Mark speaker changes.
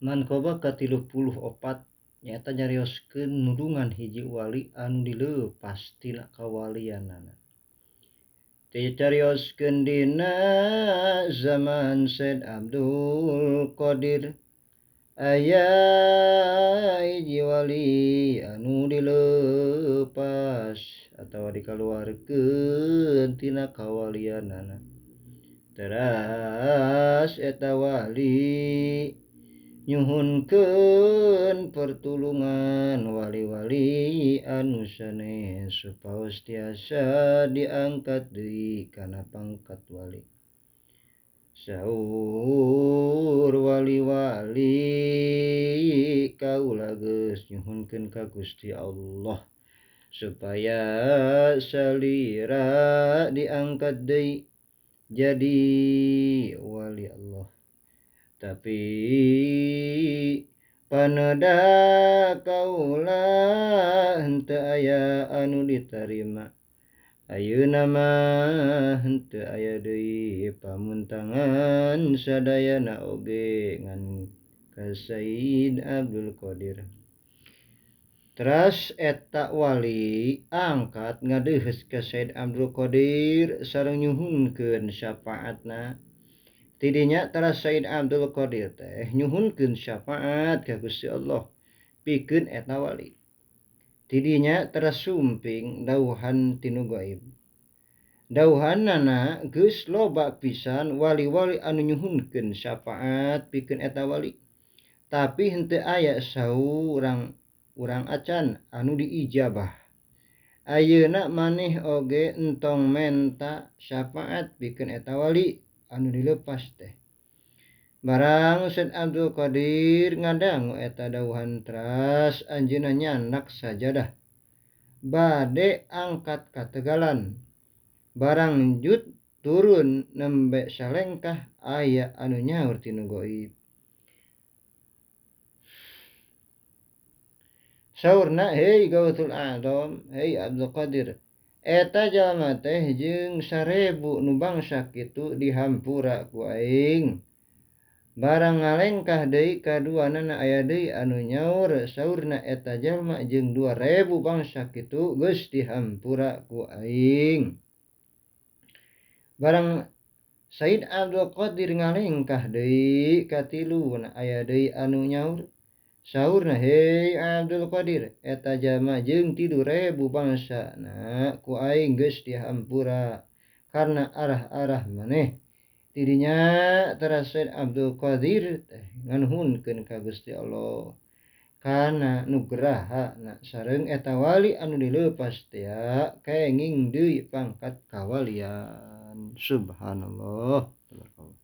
Speaker 1: Manqobah ka-34 nyaeta nyarioskeun nulungan hiji wali anu dileupas tina kawalianana. Dicarioskeun dina zaman Said Abdul Qadir aya hiji wali anu dileupas atawa dikaluarkeun tina kawalianana. Teras eta wali nyuhunkeun pertulungan wali-wali anu sanes supados tiasa diangkat deui kana pangkat wali. Saur wali-wali kaula geus nyuhunkeun ka Gusti Allah supaya salira diangkat deui jadi wali Allah. Tapi paneda kaula henteu aya anu ditarima. Ayeuna mah henteu aya deui pamuntangan sadayana oge ngan ka Said Abdul Qadir. Teras eta wali angkat ngadeuheus ka Said Abdul Qadir sareng nyuhunkeun syafaatna. Tidinya teras Said Abdul Qadir teh nyuhunkeun syafaat ka Gusti Allah pikeun eta wali. Tidinya teras sumping dauhan tinu gaib. Dauhanana geus loba pisan wali-wali anu nyuhunkeun syafaat pikeun eta wali. Tapi henteu aya saurang urang acan anu diijabah. Ayeuna maneh oge entong menta syafaat pikeun eta wali anu dilepas teh. Barang Said Abdul Qadir ngadangu eta dauhan teras anjeunna nyandak sajadah bade angkat ka tegalan. Barang jut turun nembe salengkah aya anu nyaur tinu gaib. Saurna, hei Gautul A'zam, hei Abdul Qadir, eta jalma teh jeung 1000 nu bangsa kitu dihampura ku aing. Barang ngalengkah deui kaduanana aya deui anu nyaur, saurna eta jalma jeung 2000 bangsa kitu geus dihampura ku aing. Barang Said Abdul Qadir ngalengkah deui katiluna aya deui anu nyaur, saurna, hei Abdul Qadir, eta jalma jeung 3000 bangsana ku aing geus dihampura karena arah-arah maneh. Tidinya teras Said Abdul Qadir teh nganuhunkeun ka Gusti Allah kana nugraha na sareng eta wali anu dileupas teh kenging deui pangkat kawalian. Subhanallah. Tabarakallah.